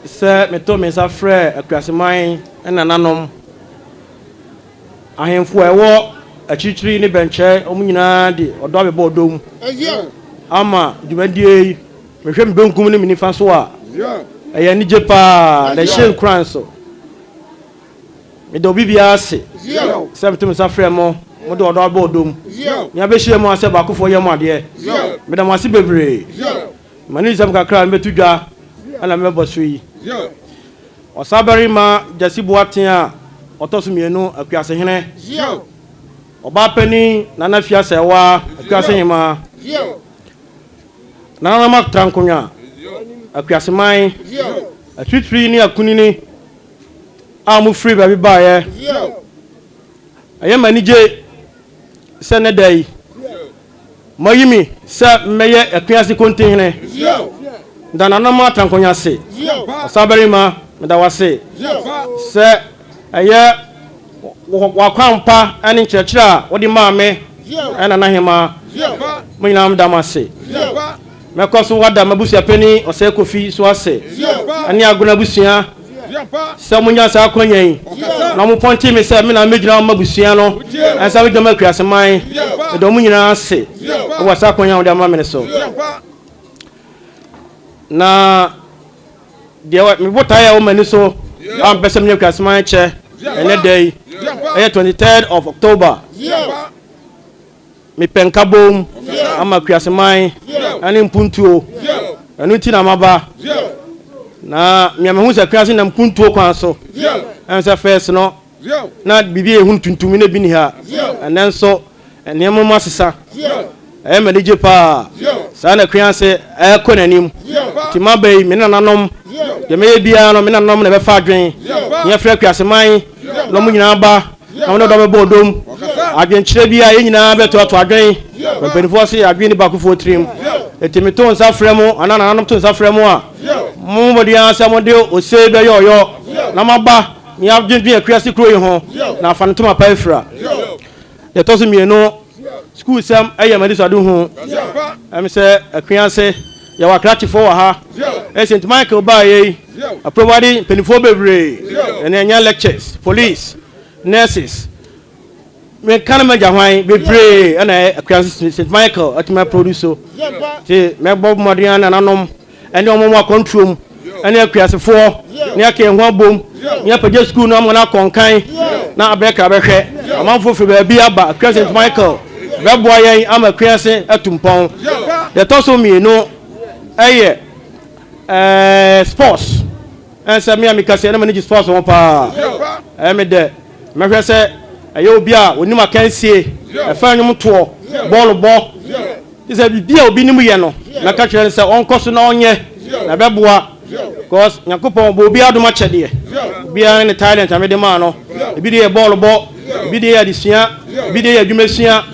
sɛ meto me nsa frɛ Akuaseman nananom, ahemfo a ɛwɔ akyirikyiri ne bɛnkyɛ, wɔn nyinaa de ɔdɔ abɛbɔ ɔdɔ mu ama dwumadie yi. Mehwɛ me benkum ne me nifa so a, ɛyɛ anigye paa na ɛhyɛ nkuran so. Meda obi biara ase sɛ meto me nsa frɛ mo, mode ɔdɔ abɔ ɔdɔ mu. Nea abɛhyia mu asɛ baakofoɔ yɛ mo adeɛ. Meda mo ase bebree. M'ani nsɛm kakra a mebɛto dwa na mebɛbɔ so yi. Ɔsabarima Gyasi Boateng a ɔtɔ so mmienu, Akuasehene. Ɔbaapanin Nana Afia Sɛɛwaa, Akuasehemaa. Nananom atra nkonnwa, Akuaseman, atitire ne akunini a wɔfiri baabi baeɛ. Ɛyɛ me anigye sɛ nnɛ da yi, moayi me sɛ memmɛyɛ Akuase Kontihene. Meda Nananom atra nkonnwa ase. Ɔsabarima, meda wo ase sɛ ɛyɛ W'akwan pa ne nkyerɛkyerɛ a wode maa me Nana Hemaa, mo nyinaa meda mo ase. Mɛkɔ so ada m'abusuapanin Osei Kofi nso ase ne Agona abusua sɛ wɔnyaa saa akwanya yi na wɔpɔntee me sɛ me na mɛgyina hɔ ma abusua no nsa bɛgyina ma Akuaseman. Meda wɔn nyinaa ase wɔ saa akwanya a wɔde ama me no so. Na Deɛ me botaeɛ a ɛwɔ m'ani so a mepɛ sɛ menya Kuaseman kyɛ ɛnɛ da yi ɛyɛ 23rd of October. Mepɛ nkabom ama Kuaseman ɛne mpuntuo. Ɛno nti na maba. Na mea mehu sɛ Kuase nam mpuntuo kwan so. Ɛne sɛ first no na biribi a yɛhunu tuntum na ebi ni ha. Ɛnɛ nso nneɛma mu asesa. Ɛyɛ me anigye paa. Saa na Akuase ɛrekɔ n'anim. Nti maba yi, me nananom, deɛ mɛyɛ biara no, me nananom na ɛbɛfa adwene. Na yɛfrɛ Akuaseman na wɔn nyinaa ba na wɔne ɔdɔ bɛbɔ ɔdɔ mu. Adwenkyerɛ biara yɛn nyinaa bɛtoatoa adwene. Mpanimfoɔ se adwene ni baakofoɔ tirim. Nti meto nsa frɛ mo anaa nananom to nsa frɛ mo a, mommɔ mmɔden ara sɛ mode ose bɛyɛ ɔyɔ na moaba na yɛadwendwen Akuase kuro yi ho na afa no ntoma pa afira. Deɛ ɛtɔ so mmienu, sukuusɛm yɛ m'anisoadehu. Ɛm sɛ Akuase, yɛwɔ akrakyefoɔ wɔ ha. Ɛyɛ St. Michael baeɛ yi, aprovade mpanimfoɔ bebree. Ɛnna ɛnyɛ lectures, police, nurses. Menka no m'agya hwan bebree ɛna ɛyɛ Akuase St. Michael atumi aproduce so. Nti mɛbɔ mmɔden ara nananom ɛne wɔn wɔ akwantuo mu ɛne akuasefoɔ ne aka yɛn ho abom ne apagya sukuu no ama no akɔ nkan na abɛkra bɛhwɛ amanfoɔ firi baabi aba Akua St. Michael bɛboa yɛn ama akuase atu mpɔn. Deɛ ɛtɔ so mmienu ɛyɛ ɛɛ sports. Ɛnsɛ me a meka sɛ na m'ani gye sports ho paa. Ɛyɛ me dɛ mɛhwɛ sɛ ɛyɛ obi a onim akansie, ɛfa nnwom toɔ, bɔɔlo bɔ. Te sɛ biribi a obi nim yɛ no, mɛka kyerɛ no sɛ ɔnkɔ so na ɔnyɛ, na ɛbɛboa. Because Nyankopɔn ɔbɔ obiara adom akyɛdeɛ. Obiara ne ne talent a mede maa no. Ebi deɛ yɛ bɔɔlo bɔ, ebi deɛ yɛ adesua, ebi deɛ yɛ adwumasua.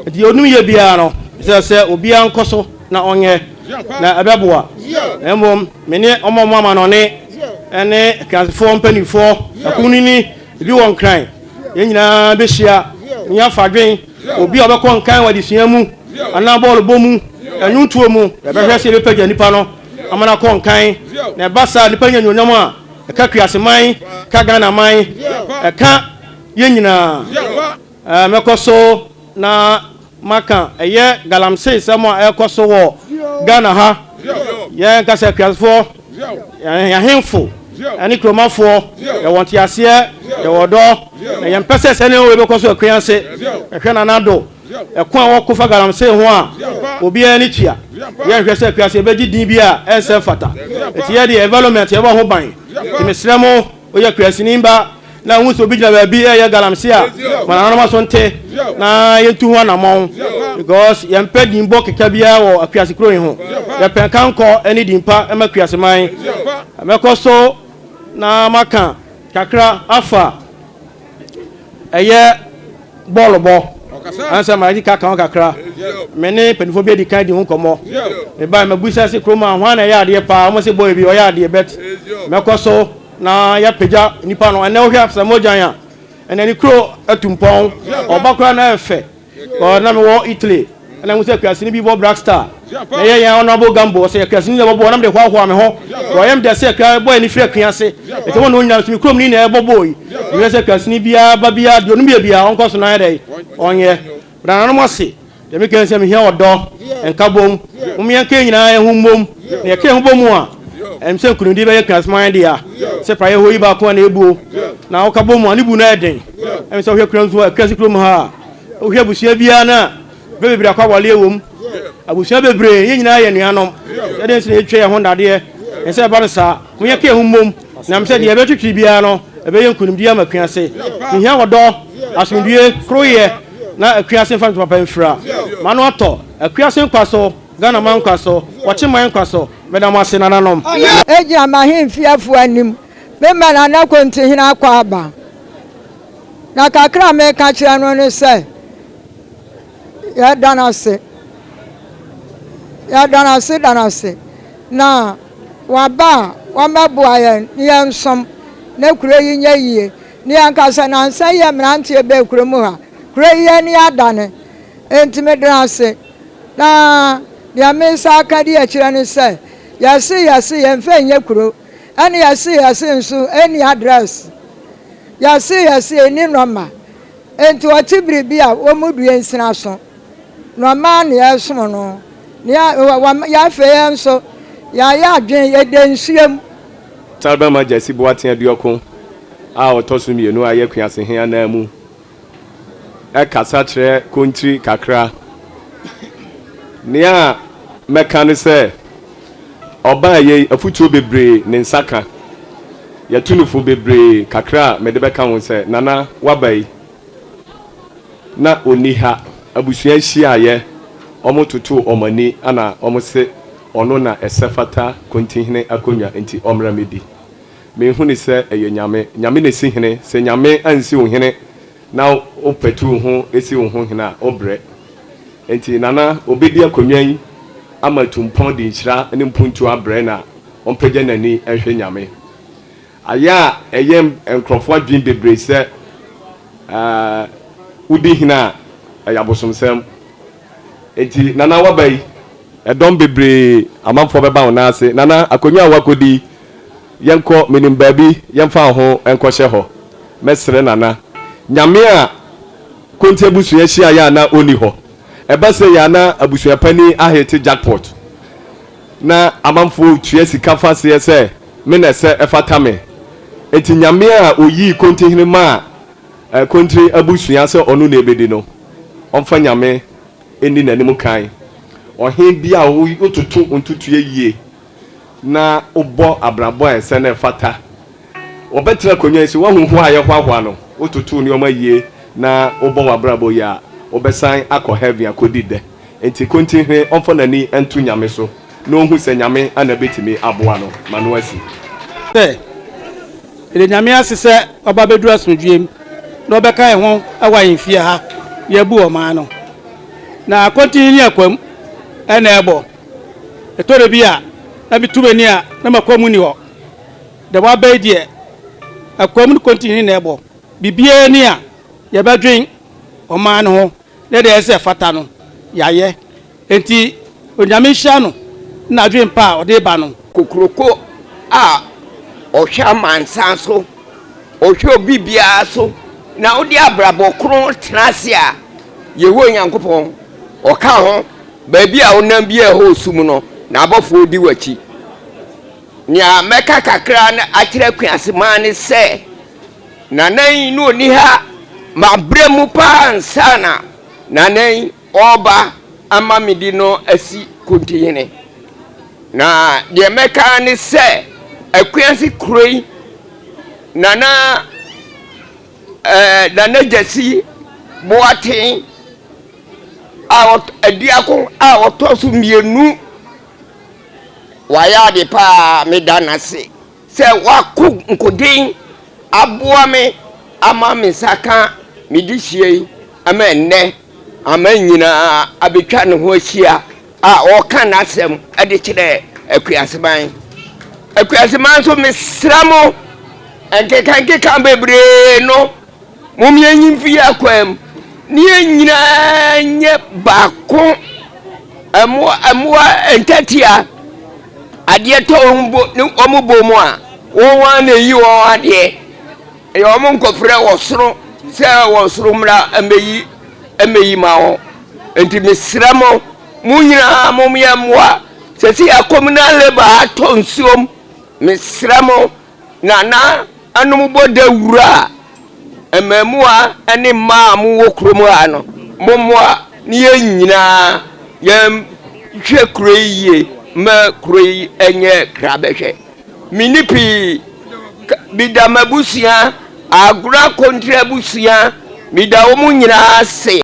Nti deɛ onim yɛ biara no, ɛsɛ sɛ obiara nkɔ so na ɔnyɛ, na ɛbɛboa. Na mmom, me ne wɔn a wɔn amanɔne ne Akuasefoɔ mpanimfoɔ, akunini, ebi wɔ Nkran, yɛn nyinaa bɛhyia na yɛafa adwene. Obi a ɔbɛkɔ nkan wɔ adesua mu anaa bɔɔlobɔ mu, nnwontoɔ mu, yɛbɛhwɛ sɛ yɛbɛpagya nipa no ama no akɔ nkan. Na ɛba saa a, nipa nya anuonyam a ɛka Kuaseman, ɛka Ghana man, ɛka yɛn nyinaa. Mɛkɔ so na maka ɛyɛ galamsey sɛm a ɛrekɔ so wɔ Ghana ha. Yɛn ankasa Akuasefoɔ, yɛn ahemfo ne kuromafoɔ, yɛwɔ nteaseɛ, yɛwɔ ɔdɔ, na yɛmpɛ sɛ saa nneɛma wei bɛkɔ so akua ase. Ɛhwɛ Nana Addo, ɛko a wɔko fa galamsey ho a, obiara ani tua. Yɛnhwɛ sɛ akuase yɛbɛgye din bi a ɛnsɛ mfata. Enti yɛ deɛ environment yɛbɔ ho ban. Nti mesrɛ mo. Woyɛ Kuraseni ba na wohu sɛ obi gyina baabi reyɛ galamsey a, ma nananom aso nte na yɛntu ho anammɔn because yɛmpɛ dinbɔ keka biara wɔ Akuase kuro yi ho. Yɛpɛ nkankɔ ne din pa ma Akuase man. Mɛkɔ so na maka kakra afa ɛyɛ bɔɔlo bɔ. Ansa ma yɛde ka ka ho kakra. Me ne mpanimfoɔ bi adi kan di ho nkɔmmɔ. Mebae mabisa sɛ kurom a hwan na ɛyɛ adeɛ paa. Wɔn sɛ boy bi ɔyɛ adeɛ but mɛkɔ so na yɛapagya nipa no. Ɛnɛ wohwɛ Asamoah Gyan a, ɛnɛ ne kuro atu mpɔn. Ɔba koraa na ɛyɛ fɛ. Because na mewɔ Italy ɛna mehu sɛ Kuasini bi bɔ Black Star. Na ɛyɛ yɛn Honourable Gambo, ɔsɛ Akuaseni na ɛbɔ bɔɔl na mede hoahoa me ho. Ɔyɛ me dɛ sɛ Akua bɔ ani firi Akua ase. Ɛsɛ wɔn na wɔn nyinaa nso me kurom ni na ɛbɔ bɔɔl yi. Mehwɛ sɛ Akuaseni biara ba biara deɛ ɔnim yɛ biara ɔnkɔ so na ayɛ dɛ ɔnyɛ. Meda nananom ase. Deɛ meka ne sɛ mehia ɔdɔ, nkabom. Mom yɛnka yɛn nyinaa yɛn ho mmom. Na yɛka yɛn ho bɔ mu a, ɛnim sɛ nkunimdie bɛyɛ Akuaseman dea. Sɛ praeɛ hɔ yi baako a na ɛbuo na woka bɔ mu a ne bu no yɛ den. Ɛm sɛ wohwɛ kurom so Akuase kurom ha a, wohwɛ abusua biara no a, Bɛ bebree akɔ awaleɛ wom. Abusua bebree, yɛn nyinaa yɛ anuanom. Yɛde nso na yɛtwa yɛn ho nnadeɛ. Ɛnsɛ sɛ ɛba no saa. Mo yɛnka yɛn ho mmom. Nam sɛ deɛ yɛbɛtwetwe biara no, ɛbɛyɛ nkunimdie ama Akuase. Mehia ɔdɔ, asomdwie, koroyɛ, na Akuase mfa ntoma pa mfira. M'ano atɔ. Akuase nkwa so, Ghana man nkwa so, Wɔkye man nkwa so. Meda mo ase nananom. Egyina m'ahemfiefoɔ anim, mema Nana Kontihene akwaaba. Na kakra a meka kyerɛ no ne sɛ, Yɛda no ase. Yɛda no ase da no ase. Na waba a, wammɛboa yɛn na yɛnsom na kuro yi nyɛ yie. Na yɛnka sɛ nansa yi yɛ mmeranteɛ bɛɛ kurom ha. Kuro yi ani adane. Enti meda no ase. Na deɛ mesan aka di akyire ne sɛ, yɛse yɛse yɛmfa nyɛ kuro. Ɛne yɛse yɛse nso ɛnni address. Yɛse yɛse ɛnni nɔma. Enti ɔte biribi a wɔn due nsina so, na ɔmaa nea ɛsom no, nea wɔ yɛ afei yɛn nso yɛayɛ adwene yɛda nsuo mu. Tarbama Gyasi Boateng Aduoko a ɔtɔ so mmienu a ɛyɛ Kuase-he ananmu kasa kyerɛ Kontiri kakra. Nea mɛka ne sɛ, ɔbaa yei afutuo bebree ne nsa ka. Yɛtu no fo bebree kakra a mede bɛka ho sɛ, Nana waba yi na ɔnni ha, abusua hyiaeɛ, wɔtotoo wɔn ani na wɔse ɔno na ɛsɛ fata Kontihene akonnwa nti ɔmmra mmɛdi. Menhunu sɛ ɛyɛ Nyame. Nyame na ɛsi hene, sɛ Nyame ansi wo hene na wopatu wo ho si wo ho hene a, wobrɛ. Enti Nana, ɔbɛdi akonnwa yi ama atumpɔn de nhyira ne mpuntuo abrɛ na ɔmpagya n'ani nhwɛ Nyame. Ayɛ a ɛyɛ nkurɔfoɔ adwene bebree sɛ wodi hene a, ɛyɛ abosomsɛm. Enti Nana waba yi, ɛdɔm bebree, amanfoɔ bɛba wo nan ase. Nana, akonnwa a woakɔdi yi, yɛnkɔ, menim baabi, yɛmfa wo ho nkɔhyɛ hɔ. Mɛsrɛ Nana. Nyame a Konti abusua hyiaeɛ a na ɔnni hɔ. Ɛba sei a na abusua panin ahete jackpot. Na amanfoɔ retua sika fa aseɛ sɛ me na ɛsɛ ɛfata me. Enti Nyame a ɔyii Kontihene maa Kontiri abusua sɛ ɔno na ɛbɛdi no, ɔmfa Nyame nni n'anim kan. Ɔhen bi a wototo ntotoeɛ yie na wobɔ abrabɔ a ɛsɛ na ɛfata. Wɔbɛtena akonnwa yi so, woahu hoa a yɛhoahoa no, wototo nneɛma yie na wobɔ w'abrabɔ yie a, wobɛsan akɔ heaven akɔdi dɛ. Enti Kontinhene ɔmfa n'ani nto Nyame so na ɔnhu sɛ Nyame na bɛtumi aboa no ma no asi. Sɛ, Yɛda Nyame ase sɛ waba abɛduru asomdwoeɛ mu na ɔbɛka yɛn ho wɔ ahemfie ha na yɛabu ɔman no. Na Kontinhene Akwam na ɛbɔ. Ɛtɔ da bi a na metu m'ani a na m'akwam nni hɔ. Deɛ waba yi deɛ, akwam ne Kontinhene na ɛbɔ. Biribiara ni a yɛbɛdwen ɔman no ho na deɛ ɛsɛ sɛ ɛfata no, yɛayɛ. Enti Onyame nhyira no ne n'adwene pa a ɔde reba no. Kokroko a ɔhwɛ amansan so, ɔhwɛ obi biara so, na wode abrabɔ kronn tena ase a, Yehowa Nyankopɔn, ɔka ho. Baabi a wonam biara a ɛhɔ sum no, n'abɔfoɔ di w'akyi. Nea mɛka kakra no akyerɛ Akuasemaa ne sɛ, Nana yi na ɔnni ha, mabrɛ mu paa ansa na Nana yi ɔreba ama mede no asi Kontihene. Na deɛ mɛka ara ne sɛ, Akuase kuro yi, Nana ɛɛ Nana Gyasi Boateng a Aduako a ɔtɔ so mmienu, wayɛ ade paa, meda no ase. Sɛ wako nkoden aboa me ama me nsa ka me dehyeɛ yi ama ɛnnɛ aman nyinaa abɛtwa ne ho ahyia a ɔreka n'asɛm de kyerɛ Akuaseman. Akuaseman nso mesrɛ mo nkekankeka bebree no mom yɛnyi mfi yɛn akwan mu ne yɛn nyinaa nyɛ baako. Mmoa mmoa ntatia adeɛ tɔ wɔn bo ne wɔn bɔ mu a, wɔn ara na ɛyi wɔn adeɛ. Ɛyɛ wɔn nkɔfrɛ wɔ soro sɛ wɔ soro mmra mmɛyi mmɛyi ma wɔn. Nti mesrɛ mo, mo nyinaa mo yɛ mmoa. Sɛsi a communal labour atɔ nsuom. Mesrɛ mo, Nana anom bɔ dawuro a, mmaamuwa ne mmaa a mowɔ kurom ha no, mommoa na yɛn nyinaa yɛnhwɛ kuro yi yie ma kuro yi nyɛ krabɛhwɛ. Menni pii, meda m'abusua, Agona Kontre abusua, meda wɔn nyinaa ase.